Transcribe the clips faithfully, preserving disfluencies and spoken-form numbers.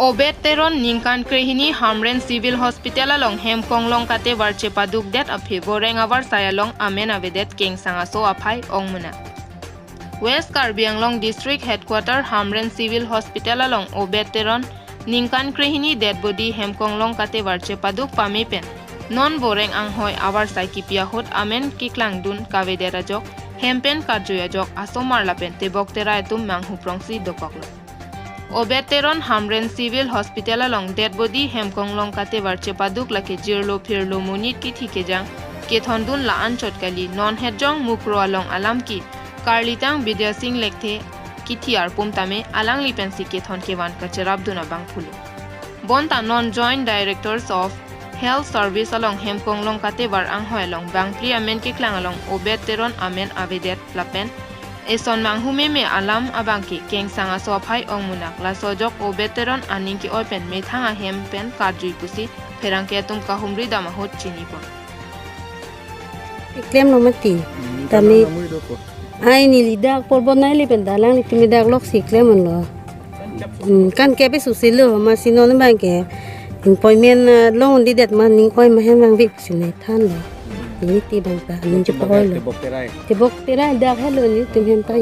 Obed Teron ningkan krehini Hamren Civil Hospital along hem konglong katevar chepadukdet aphi boreng avarsai along amen avedet kengsang aso aphai ongmunak. West Karbi Anglong District Headquarter Hamren Civil Hospital along Obed Teron ningkan krehini dead body hem konglong katevar chepaduk pame pen non boreng anghoi avarsai kipi ahut amen keklangdun kavedet ajok hem pen karjui ajok asomar lapen tebok terai atum manghuprongsi dokoklo. Obed Teron Hamren Civil Hospital along dead body hem konglong katevar chepaduk lake jirlo phirlo monit kithi kejang kethondun la-anchot kali, non hetjong Mukroh along alam ke karlitang Bidya Singh Lekthe kithi arpum tame alangli pensi kethon kevan kacherapdun abangphulo. Bonta non Joint Directors of Health Service along hem konglong katevar anghoi along bangphli amen keklang along Obed Teron amen avedet lapen eson manghumeme alam abangke kengsang aso aphai ongmunak. Laso ajok Obed Teron aning ke-oi pen methang ahem pen karjui pusi pherangke atum kahumri dam ahut chinipon. Keklem lo mati. Hmm, tame. Tame namui do ko. Ai neli dak porbon nai le pen dalang le tumi dak loksi klemlo. Hmm, kan ke pe susi lo, masi non abangke appointment, ah, longdidet ma ning oi ma hem vangvek si ne thanlo. Neli ti abang ta, ning chepo-oi lo. Tebok terai. Tebok terai dak helo nelitum hem ta.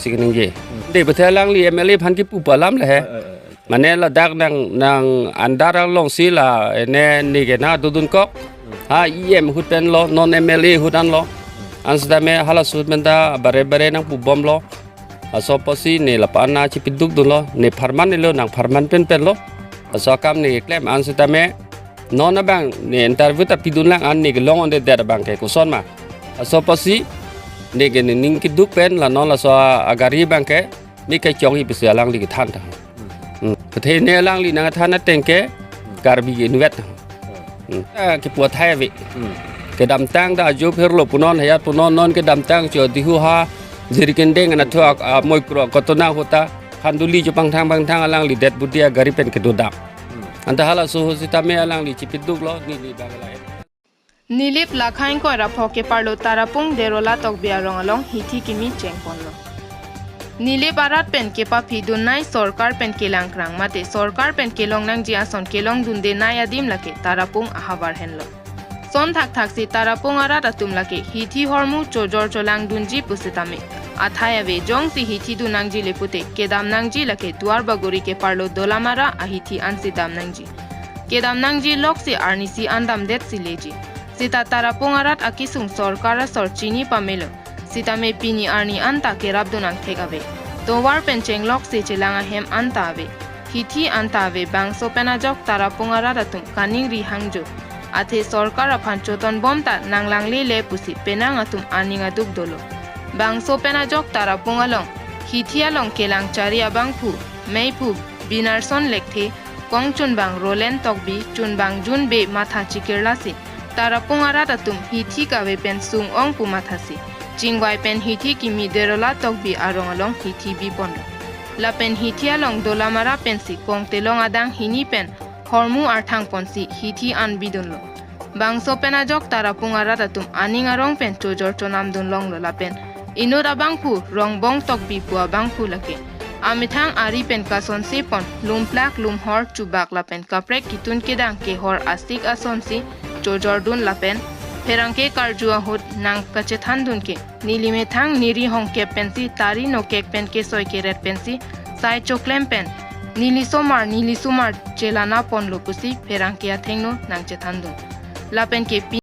Sikining je. Hmm. De bete alangli M L A aphan kipu pu alam le he. Eh, eh, eh. Mane ladak nang, nang andar alongsi la ne neke na dodun kok. Hmm. Ha E M ahut pen lo, non M L A ahut an lo. Hmm. Ansita me hala ahut pen ta bare bare nangpubomlo. Laso apotsi ne lapu-an na chipidukdunlo, ne pharman nelo, nang pharman pen pen lo. Laso akam ne keklem ansita me non abang ne interview ta pidun lang an ne kelong onde det abangke koson ma. Laso apotsi neke ne ning keduk pen la non laso agari abangke ne kechongji pusi alangli kethan ta. Hmm. Kethe ne alangli nangthan ateng ke Karbi ke inutvet. Hmm. Ah, kepu athai ave. Hmm. Kedamtang ta ajo phirlo punon hayat punon non kedamtang cho dihu ha jiri kendeng anatthu ak-, amoi kro kotonang ahut ta khanduli jo pangthang pangthang alangli dead body agari pen kedodam. Hmm. Anta halaso ahut sitame alangli chipiduklo neli bang la. Nilip lakhain koira pho keparlo Tarapung Derola Tokbi arong along hithi kimi chengponlo. Nilip arat pen kepaphidun nai sorkar pen kelangkrang mate sorkar pen kelong nangji ason kelongdunde nai adim lake Tarapung ahavar henlo. Son thakthak si Tarapung arat atum lake hithi hormu chojor cholangdunji pusitame athai ave, jongsi hithi dun nangji le pute kedam nangji lake Duar Bagori keparlo Dolamara ahithi ansi dam nangji. Kedam nangji loksi arnisi an damdet si leji. Sita Tarapung arat akesung sorkar asor chini pamelo. Sitame pini arni anta kerapdun angthek ave. Tovar pen chenglok se chelang ahem anta ave. Hithi anta ave, bangso pen ajok Tarapung arat atum kaningri hangjo. Athe sorkar aphan chotonbom ta nanglangle le pusi penang atum aning aduk dolo. Bangso pen ajok Tarapung along hithi along kelang chari abangphu, meiphu, Binarson Lekthe, kongchunbang Roland Tokbi, chunbang Jun Bey matha chikirlasi Tarapung arat atum hithi kave pen sung ong pu mathasi chingvai pen hithi kimi Derola Tokbi arong along hithi biponlo. Lapen hithi along Dolamara pensi kongtelong adang hini pen hormu arthang ponsi hithi an bidunlo. Bangso pen ajok Tarapung arat atum aning arong pen chojor chonam dunlonglo lapen inut abangphu Rongbong Tokbi pu abangphu lake amethang ari pen kasonse pon lumplak lumhor chubak lapen kaprek ketun kedang kehor asik asonsi chojor dun lapen pherangke karju ahut nangkachethan dun ke neli methang neri hongkep pensi tari nokek pen kesoi keret pensi sai choklem pen neli somar neli somar chelana ponlo pusi pherangke athengno nangchethan dun. Lapen ke pi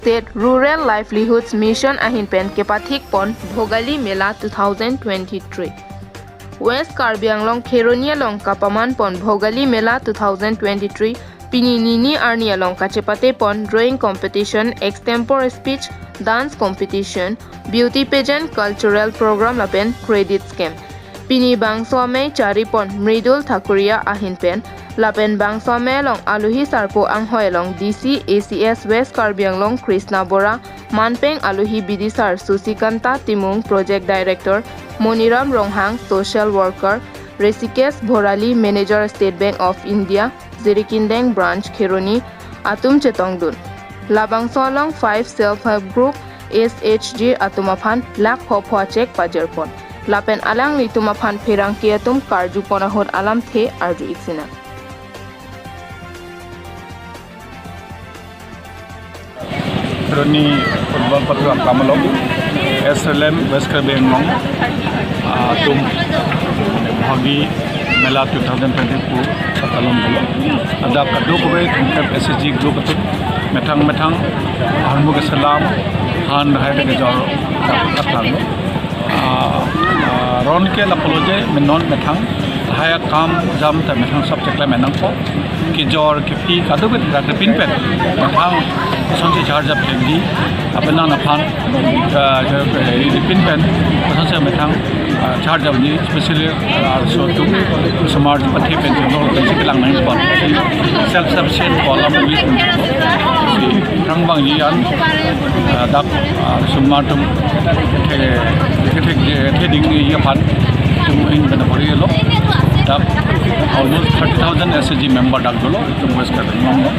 State Rural Livelihoods Mission ahin pen kepathik pon Bhogali Mela two thousand twenty-three. West Karbi Anglong Kheroni along kapaman pon Bhogali Mela two thousand twenty-three pini nini arni along kachepate pon drawing competition, extempore speech, dance competition, beauty pageant, cultural program lapen credit scam. Pini bangso amei chari pon Mridul Thakuria ahin pen lapen bangso amei along alohi sarpo anghoi along D C A C S West Karbi Anglong Krishna Bora, manpeng alohi bidisar Susikanta Timung, Project Director Moniram Ronghang, Social Worker Rishikesh Bhorali, Manager State Bank of India, Jirikindeng Branch Kheroni atum chetongdun. Labangso along five Self Help Group, S H G atum aphan lakh pho pho a cheque pajirpon. Lapen alanglitum aphan pherangke atum karjupon ahut alamthe arju-ik sinang. Roni football pathu akam along S L M West Karbi Anglong, ah, atum Bhagi Mela two thousand twenty-four patalon dolo. Adap kadokave thomkep S H G group atum methang methang ahormu keselam han hai kejor kathang. Ah, ah, ron ke lapulo je menon methang lahai akam jam ta methang sab cheklem nangpo. Kejor kephi kadokave ta pinpen methang sonsi charge up thekji apenan aphan, ah, pinpen sonsi methang, ah, charge up ji, especially, ah, so tu sumar pathe pen no pensi kelang nangpo. Self sufficient ko alam wi si rangbangji an, ah, dak, ah, sumar atum the, the, the, the ding ji aphan atum ahin pen borilo. Dak almost thirty thousand S H G member dak dolo, atum West Karbi Anglong lo.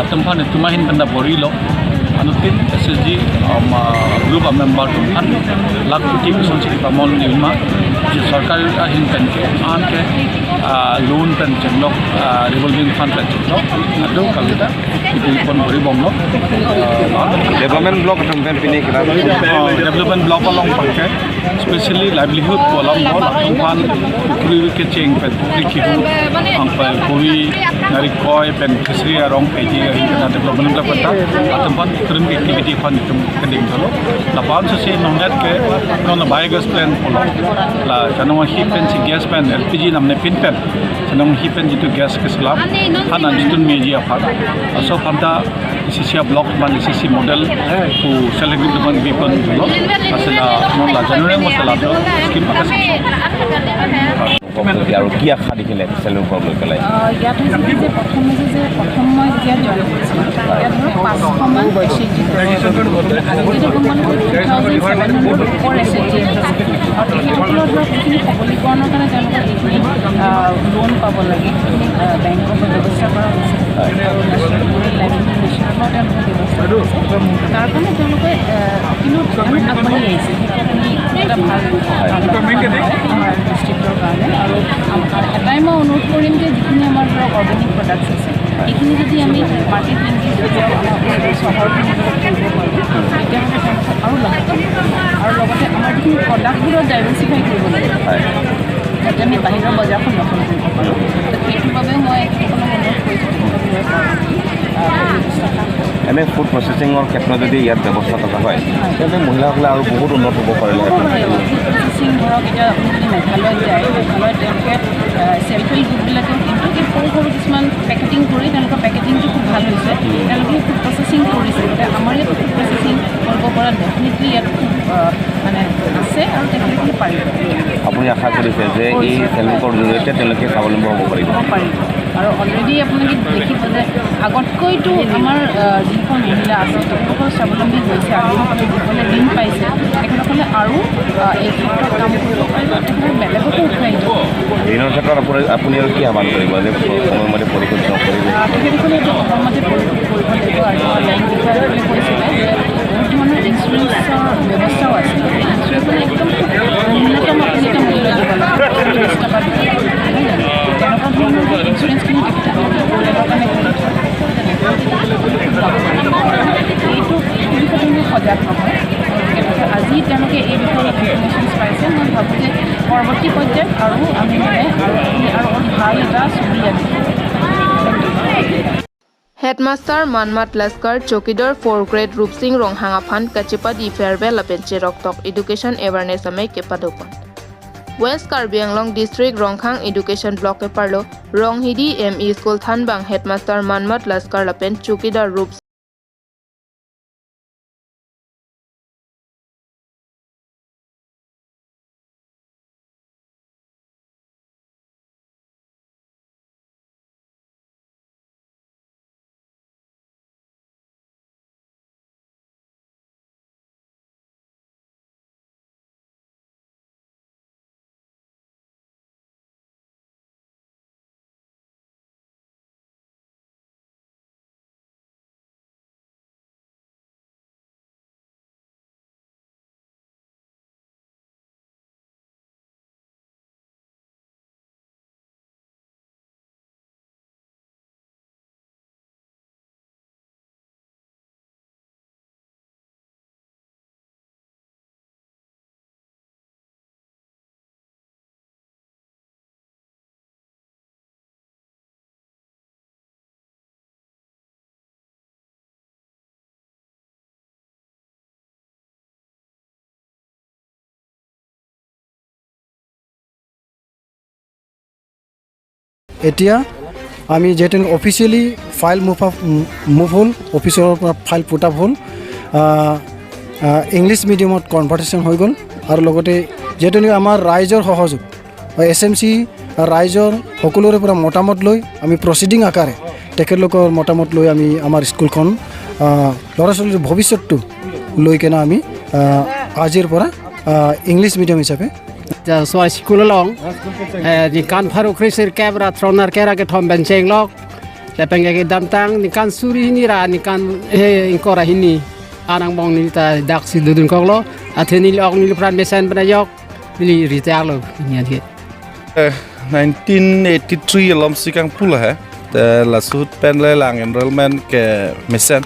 Atum aphan atum ahin pen borilo. Anuttin S H G, um, ah, group a member atum aphan lakh koti kosonsi pamon lima. Je sarkar ahin pen ke, an ke, ah, loan pen chenglok, ah, revolving fund pen chenglok. Ado kavita, itu pon bori bomlo. Development block atum pen pini kita. Oh, development block along pakai, especially livelihood ko alam bol, atum aphan pukri kecheng pen, pukri kihut, angpal puri, narikoi pen, fishery arong peji, ahin kena development block pen ta, atum aphan tourism activity aphan itum keding dolo. Lapen sesi nonnet ke, non biogas plant pulo. La, chanong hi pensi gas pen, L P G namne pinpen. Chanong hi pen jitu gas keselam, han anjitun meji aphan. Laso aphan ta, C C block man C C model, ku select group man bipon dolo. Asala, non la January mo sala, scheme akas. Kopi aru kia khadi kile self group lo kelai. আহ, ইয়াত হৈছে কি যে প্ৰথম হৈছে যে প্ৰথম মই যেতিয়া জইন কৰিছিলোঁ, ইয়াত মোৰ পাঁচশ মান এছ এইচ জি। আজিকালি আপোনালোকৰ টু থাউজেণ্ড ছেভেন হাণ্ড্ৰেড ওপৰ এছ এইচ জি আছে। আৰু তেখেতসকলৰ ধৰক যিখিনি সবলীকৰণৰ কাৰণে তেওঁলোকৰ যিখিনি, আহ, লোন পাব লাগে, সেইখিনি, আহ, বেংকৰ পৰা ব্যৱস্থা কৰা হৈছে। আৰু নেশ্যনেল ৰুৰেল লাইভলিহুড মিছনৰ পৰাও তেওঁলোকে ব্যৱস্থা কৰিছে। তাৰ কাৰণে তেওঁলোকে, আহ, কিন্তু বহুত আগবাঢ়ি আহিছে। সেইটো আমি এটা ভাল, ভাল কথা হয় আমাৰ ডিষ্ট্ৰিক্টৰ কাৰণে। আৰু আম-, এটাই মই অনুৰোধ কৰিম যে যিখিনি আমাৰ ধৰক অৰ্গেনিক প্ৰডাক্টছ আছে, সেইখিনি যদি আমি মাৰ্কেট লিংকেজ কৰি আমাৰ চহৰখনত কৰিব পাৰোঁ, তেতিয়াহ'লে তেওঁলোকে আৰু লাভ পাব। আৰু লগতে আমাৰ যিখিনি প্ৰডাক্টবোৰৰ ডাইভাৰ্চিফাই কৰিব লাগে, হয়। যাতে আমি বাহিৰৰ বজাৰখন দখল কৰিব পাৰোঁ। তো সেইটোৰ বাবে মই তেখেতসকলক অনুৰোধ কৰিছোঁ, তেখেতসকলে, আহ, এনে ফুড প্ৰচেছিঙৰ ক্ষেত্ৰত যদি ইয়াত ব্যৱস্থা থকা হয়, হয়। তেন্তে মহিলাসকলে আৰু বহুত উন্নত হ'ব পাৰিলে। হ'ব পাৰিব। ফুড প্ৰচেছিং ধৰক, এতিয়া আপুনি যদি মেঘালয়ত যায়, মেঘালয়ত তেওঁলোকে, আহ, চেল্ফ হেল্প গ্ৰুপবিলাকেও কিন্তু এই সৰু সৰু কিছুমান পেকেটিং কৰি, তেওঁলোকৰ পেকেটিংটো খুব ভাল হৈছে। তেওঁলোকে ফুড প্ৰচেছিং কৰিছে। এতিয়া আমাৰ ইয়াতো ফুড প্ৰচেছিং কৰিব পৰা ডেফিনেটলি ইয়াত খুব, আহ, মানে আছে আৰু তেওঁলোকে পাৰিব। আপুনি আশা কৰিছে যে এই চেল্ফ হেল্পৰ জৰিয়তে তেওঁলোকে স্বাৱলম্বী হ'ব পাৰিব? হ'ব পাৰিব। আৰু অলৰেডি আপোনালোকে দেখিব যে আগতকৈতো আমাৰ, আহ, যিসকল মহিলা আছে, তেওঁলোকৰ স্বাৱলম্বী হৈছে, আত্মসহায়ক গোটসকলে ঋণ পাইছে, তেখেতসকলে আৰু, আহ, এই ক্ষেত্ৰত কাম কৰিব পাৰিব, তেখেতে বেলেগকো উৎসাহিত কৰিব। ঋণৰ ক্ষেত্ৰত আপুনি, আপুনি আৰু কি আহ্বান কৰিব যে সময়মতে পৰিশোধ নকৰিব? আহ, তেখেতসকলে এইটো সময়মতে পৰিশোধ কৰিব লাগিব। আৰু বেংক বিষয়াসকলে কৈছিলে যে বহুত ধৰণৰ ইঞ্চুৰেঞ্চৰ ব্যৱস্থাও আছে। ইঞ্চুৰেঞ্চ মানে একদম খুব ন্যূনতম আপুনি এটা মূল্য দিব লাগে, বিশ টকা দিব লাগে, নহয় জানো? তেনেকুৱা ধৰণৰ ইঞ্চুৰেঞ্চখিনি তেখেতসকলে কৰিবৰ কাৰণে এইটো বিষয়ে তেওঁলোকে সজাগ নহয়। গতিকে আজি তেওঁলোকে এই বিষয়ে ইনফৰ্মেশ্যনছ পাইছে। মই ভাবোঁ যে পৰৱৰ্তী পৰ্যায়ত আৰু আমি মানে আৰু, আমি আৰু অতি ভাল এটা ছবি আনিম। Headmaster Manmat Laskar, Chowkidar four grade Rupsing Ronghang aphan kachepadi farewell lapen cheroktok education awareness amei kepadopon. West Karbi Anglong District Rongkhang Education Block keparlo Ronghidi M E School thanbang Headmaster Manmat Laskar lapen Chowkidar Rup এতিয়া আমি যিহেতু officially file move move হ'ল, অফিচৰ পৰা file put up হ'ল, আহ, আহ, ইংলিছ মিডিয়ামত কনভাৰ্টেশ্যন হৈ গ'ল। আৰু লগতে যিহেতু নেকি আমাৰ ৰাইজৰ সহযোগ, এছ এম চি ৰাইজৰ সকলোৰে পৰা মতামত লৈ আমি প্ৰচিডিং আকাৰে তেখেতলোকৰ মতামত লৈ আমি আমাৰ স্কুলখন, আহ, ল'ৰা ছোৱালীৰ ভৱিষ্যতটো লৈ কেনে আমি, আহ, আজিৰ পৰা, আহ, ইংলিছ মিডিয়াম হিচাপে Ja, so school along, eh, ningkan pharo kre-sirkep kep ra thronar kera kethom pen chenglok. Lapen ke kedamtang ningkan suri hini ra ningkan, eh, ingkoi ra hini. Anang bong neli ta daksi dodun koklo. Athe neli ok neli pran mesen pen ajok. Neli retire lo. Ini aja. Eh, nineteen eighty-three alom si kangpu lo he. Te laso ahut pen le lang enrollment ke mesen.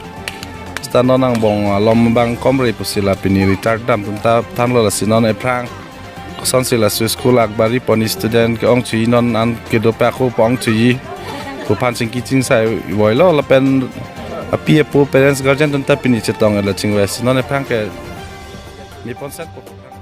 Seta non angbong alom abang komre pusi la pini retire dam atum ta thanlo, lasi non ephrang kosonsi laso school akbari pon student ke-ong chuji, non an kedo pe ako pu-ong chuji pu aphan chingki chingsai voilo, lapen api apo parents guardian atum ta pini chetong la chingvai si non ephrang ke ni ponset po.